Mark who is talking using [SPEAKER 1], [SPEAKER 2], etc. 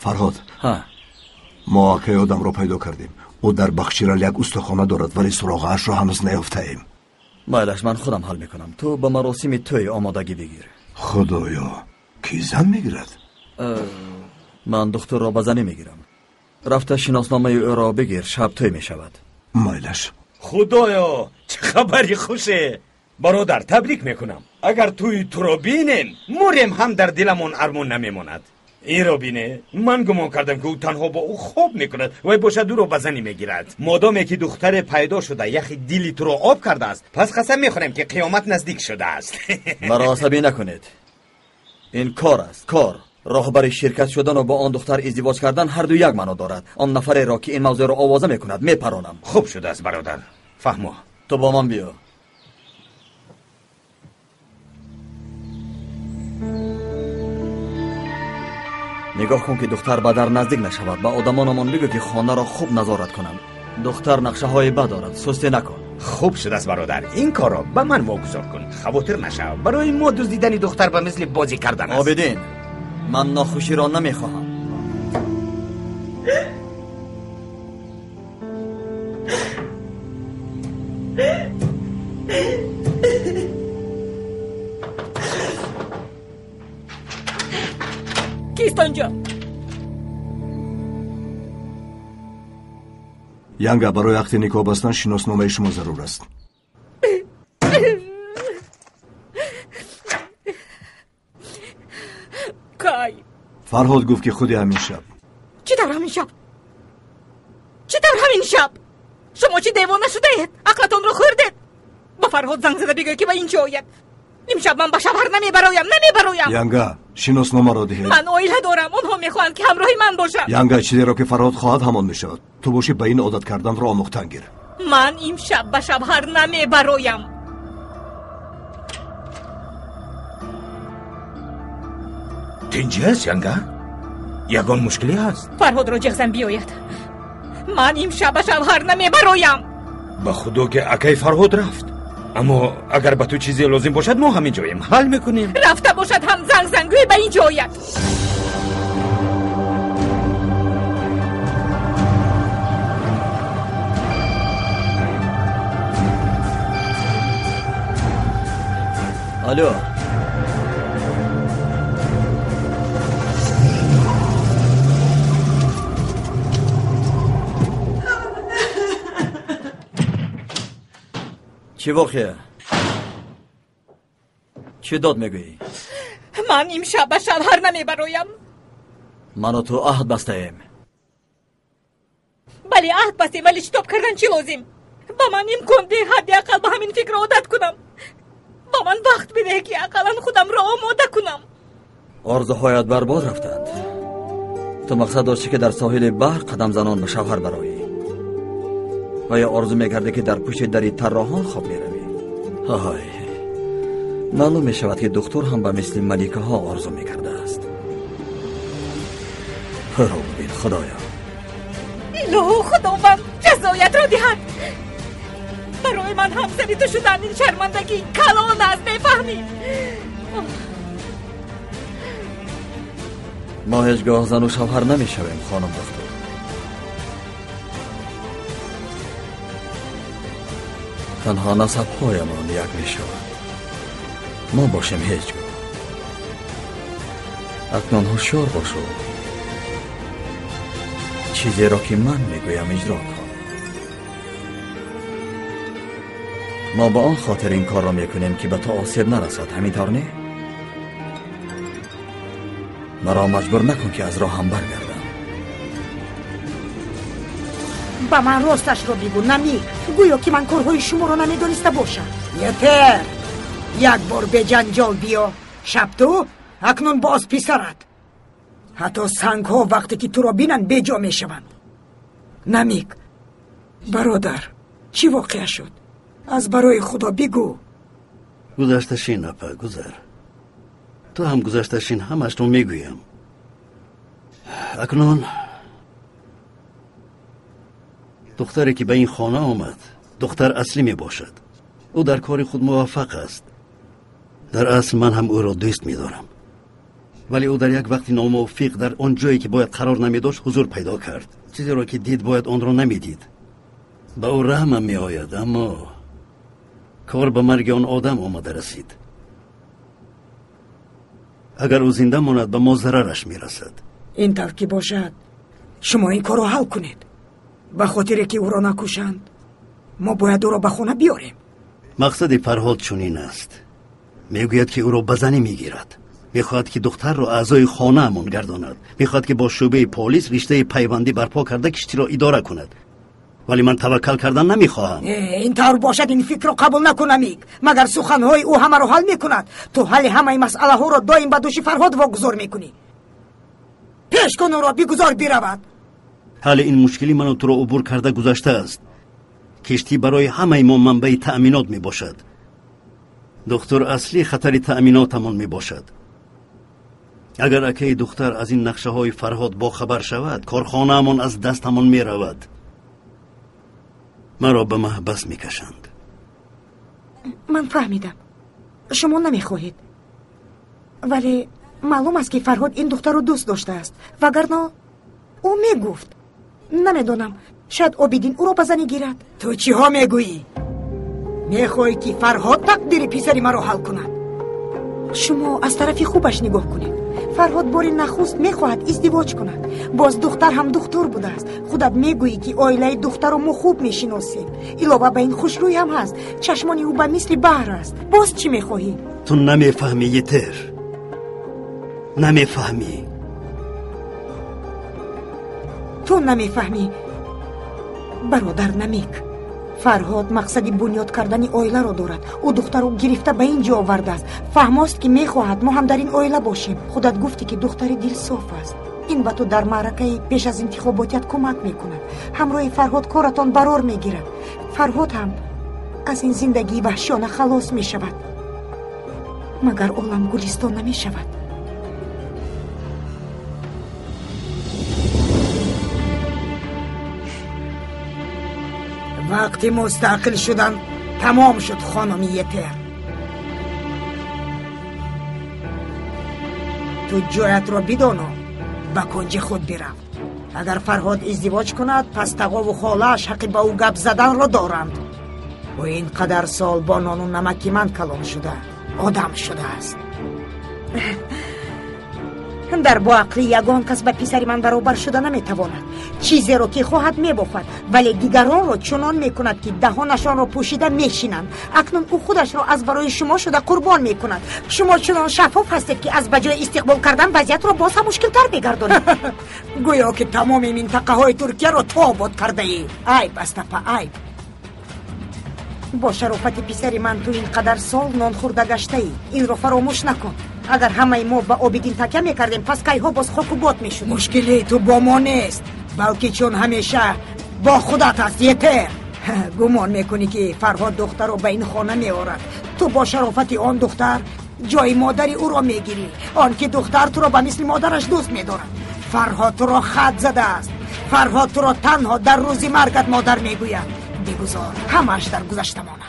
[SPEAKER 1] Фарҳод, мо акаи одамро пайдо кардем. Ӯ дар Бахчирал як устохона дорад, вале суроғаашро ҳанӯз наёфтаем.
[SPEAKER 2] Майлаш, ман худам ҳал мекунам. Ту ба маросими тӯй омодагӣ бигир.
[SPEAKER 1] Худоё, кӣ зан мегирад?
[SPEAKER 2] Ман духтурро ба занӣ мегирам. Рафта шиносномаи ӯро бигир, шаб тӯй мешавад.
[SPEAKER 1] Майлаш.
[SPEAKER 3] Худоё, чӣ хабари хуше! Бародар, табрик мекунам. Агар тӯи туро бинем, мурем ҳам дар диламон армон намемонад. Инро бине, ман гумон кардам, ки ӯ танҳо бо ӯ хоб мекунад, вай бошад ӯро ба занӣ мегирад. Модоме ки духтаре пайдо шуда яхи дили туро об кардааст, пас қасам мехӯрем, ки қиёмат наздик шудааст.
[SPEAKER 2] Маро асабӣ накунед. Ин кор аст, кор. Роҳбари ширкат шудану бо он духтар издивоҷ кардан ҳар ду як маъно дорад. Он нафареро, ки ин мавзӯъро овоза мекунад, мепаронам.
[SPEAKER 3] Хуб шудааст, бародар, фаҳмо.
[SPEAKER 2] Ту бо ман биё. Нигоҳ кун, ки духтар ба дар наздик нашавад. Ба одамонамон бигӯ, ки хонаро хуб назорат кунанд. Духтар нақшаҳои бад дорад, сустӣ накун.
[SPEAKER 3] Хуб шудааст, бародар, ин корро ба ман вогузор кун. Хавотир нашав, барои мо дуздидани духтар ба мисли бозӣ кардан аст.
[SPEAKER 2] Обидин, ман нохуширо намехоҳам.
[SPEAKER 4] Кист онҷо?
[SPEAKER 1] Янга, барои ақди никоҳ бастан шиносномаи шумо зарур аст.
[SPEAKER 4] Кай?
[SPEAKER 1] Фарҳод гуфт, ки худи ҳамин шаб.
[SPEAKER 4] Чӣ тавр ҳамин шаб? Чӣ тавр ҳамин шаб? Шумо чӣ девона шудаед? Ақлатонро хӯрдед? Ба Фарҳод занг зада бигӯй, ки ба ин ҷо ояд. Имшаб ман ба шавҳар намебароям, намебароям.
[SPEAKER 1] Янга, шиносномаро диҳед.
[SPEAKER 4] Ман оила дорам, онҳо мехоҳанд, ки ҳамроҳи ман бошанд.
[SPEAKER 1] Янга, чизеро, ки Фарҳод хоҳад, ҳамон мешавад. Ту бошӣ ба ин одат карданро омӯхтан гир.
[SPEAKER 4] Ман имшаб ба шавҳар намебароям.
[SPEAKER 3] Тинҷӣ аст, Янга? Ягон мушкиле ҳаст?
[SPEAKER 4] Фарҳодро ҷеғ зан биёяд. Ман имшаб ба шавҳар намебароям.
[SPEAKER 3] Ба худо, ки акаи Фарҳод рафт. Аммо агар ба ту чизе лозим бошад, мо ҳамин ҷоем, ҳал мекунем.
[SPEAKER 4] Рафта бошад ҳам занг зан, гӯй ба ин ҷо ояд.
[SPEAKER 2] Алло. Чӣ воқеа? Чӣ дод мегӯӣ?
[SPEAKER 4] Ман имшаб ба шавҳар намебароям.
[SPEAKER 2] Ману ту аҳд бастаем.
[SPEAKER 4] Бале, аҳд бастем, вале шитоб кардан чӣ лозим? Ба ман имкон деҳ ҳадди ақал ба ҳамин фикр одат кунам. Ба ман вақт бидеҳ, ки ақаллан худамро омода кунам.
[SPEAKER 2] Орзуҳоят барбод рафтанд. Ту мақсад доштӣ, ки дар соҳили баҳр қадамзанон ба шавҳар бароӣ. Ва ё орзу мекардӣ, ки дар пушти дари тарроҳон хоб меравӣ. Ҳай, маълум мешавад, ки духтур ҳам ба мисли маликаҳо орзу мекардааст. Ҳуро бибин, худоё.
[SPEAKER 4] Илоҳу Худованд ҷазоятро диҳад. Барои ман ҳамсари ту шудан ин шармандагии калон аст, мефаҳмӣ?
[SPEAKER 2] Мо ҳеҷ гоҳ зану шавҳар намешавем, хонум духтур. Танҳо насабҳоямон як мешавад. Мо бошем ҳеҷ гоҳ. Акнун ҳушёр бошу. Чизеро, ки ман мегӯям, иҷро кун. Мо ба он хотир ин корро мекунем, ки ба ту осеб нарасад, ҳамин тавр не? Маро маҷбур накун, ки аз роҳам баргардам.
[SPEAKER 5] Ба ман росташро бигӯ, Намик. Гӯё ки ман корҳои шуморо намедониста бошам. Етер, як бор беҷанҷол биё. Шаб ту, акнун боз писарат. Ҳатто сангҳо вақте ки туро бинанд беҷо мешаванд. Намик, бародар, чӣ воқеа шуд? Аз барои худо бигӯ.
[SPEAKER 6] Гузашта шин, апа, гузар. Ту ҳам гузашта шин, ҳамашро мегӯям. Акнун духтаре, ки ба ин хона омад, духтар аслӣ мебошад. Ӯ дар кори худ муваффақ аст. Дар асл ман ҳам ӯро дӯст медорам. Вале ӯ дар як вақти номувофиқ дар он ҷое ки бояд қарор намедошт ҳузур пайдо кард. Чизеро ки дид бояд онро намедид. Ба ӯ раҳмам меояд, аммо кор ба марги он одам омада расид. Агар ӯ зинда монад, ба мо зарараш мерасад.
[SPEAKER 5] Ин тавр ки бошад, шумо ин корро ҳал кунед. Ба хотире ки ӯро накушанд, мо бояд ӯро ба хона биёрем.
[SPEAKER 6] Мақсади Фарҳод чунин аст. Мегӯяд ки ӯро ба занӣ мегирад. Мехоҳад ки духтарро аъзои хонаамон гардонад. Мехоҳад ки бо шӯъбаи полис риштаи пайвандӣ барпо карда киштиро идора кунад. Вале ман таваккал кардан намехоҳам.
[SPEAKER 5] Ин тавр бошад, ин фикрро қабул накун, Амик. Магар суханҳои ӯ ҳамаро ҳал мекунад? Ту ҳалли ҳамаи масъалаҳоро доим ба дӯши Фарҳод вогузор мекунӣ. Пеш кун ӯро, бигузор биравад.
[SPEAKER 6] Ҳалли ин мушкилӣ ману туро убур карда гузаштааст. Киштӣ барои ҳамаи мо манбаи таъминот мебошад. Духтур аслӣ хатари таъминотамон мебошад. Агар акаи духтар аз ин нақшаҳои Фарҳод бохабар шавад, корхонаамон аз дастамон меравад. Маро ба маҳбас мекашанд.
[SPEAKER 5] Ман фаҳмидам, шумо намехоҳед, вале маълум аст ки Фарҳод ин духтарро дӯст доштааст, вагарна ӯ мегуфт. Намедонам, шояд Обидин ӯро ба занӣ гирад. Ту чиҳо мегӯӣ? Мехоҳӣ ки Фарҳод тақдири писари маро ҳал кунад? Шумо аз тарафи хубаш нигоҳ кунед. Фарҳод бори нахуст мехоҳад издивоҷ кунад. Боз духтар ҳам духтур будааст. Худат мегӯӣ ки оилаи духтарро мо хуб мешиносем. Илова ба ин хушрӯй ҳам ҳаст. Чашмони ӯ ба мисли баҳр аст. Боз чӣ мехоҳӣ?
[SPEAKER 6] Ту намефаҳмӣ, Етер. Намефаҳмӣ.
[SPEAKER 5] Ту намефаҳмӣ, бародар Намик. Фарҳод мақсади бунёд кардани оиларо дорад. Ӯ духтарро гирифта ба ин ҷо овардааст. Фаҳмост ки мехоҳад мо ҳам дар ин оила бошем. Худат гуфтӣ ки духтари дилсоф аст. Ин ба ту дар маъракаи пеш аз интихоботият кӯмак мекунад. Ҳамроҳи Фарҳод коратон барор мегирад. Фарҳод ҳам аз ин зиндагии ваҳшиёна халос мешавад. Магар олам гулистон намешавад? Вақти мустақил шудан тамом шуд, хонуми Етер. Ту ҷоятро бидону ба кунҷи худ бирав. Агар Фарҳод издивоҷ кунад, пас тағову холааш ҳаққи ба ӯ гап заданро доранд. Ӯ ин қадар сол бо нону намаки ман калон шуда, одам шудааст. Дар боақлӣ ягон кас ба писари ман баробар шуда наметавонад. Чизеро ки хоҳад мебофад, вале дигаронро чунон мекунад ки даҳонашонро пӯшида мешинанд. Акнун ӯ худашро аз барои шумо шуда қурбон мекунад. Шумо чунон шаффоф ҳастед ки аз ба ҷои истиқбол кардан вазъиятро боз ҳам мушкилтар мегардонед. Гӯё ки тамоми минтақаҳои Туркияро ту обод кардаӣ. Айб аст, апа, айб. Бо шарофати писари ман ту ин қадар сол нон хӯрда гаштаӣ. Инро фаромӯш накун. Агар ҳамаи мо ба Обидин такя мекардем, пас кайҳо боз хоку бод мешуд. Мушкилии ту бо мо нест, балки чун ҳамеша бо худат аст, Етер. Гумон мекунӣ ки Фарҳод духтарро ба ин хона меорад. Ту бо шарофати он духтар ҷои модари ӯро мегирӣ. Он ки духтар туро ба мисли модараш дӯст медорад. Фарҳод туро хат задааст. Фарҳод туро танҳо дар рӯзи маргат модар мегӯяд. Бигузор ҳамааш дар гузашта монад.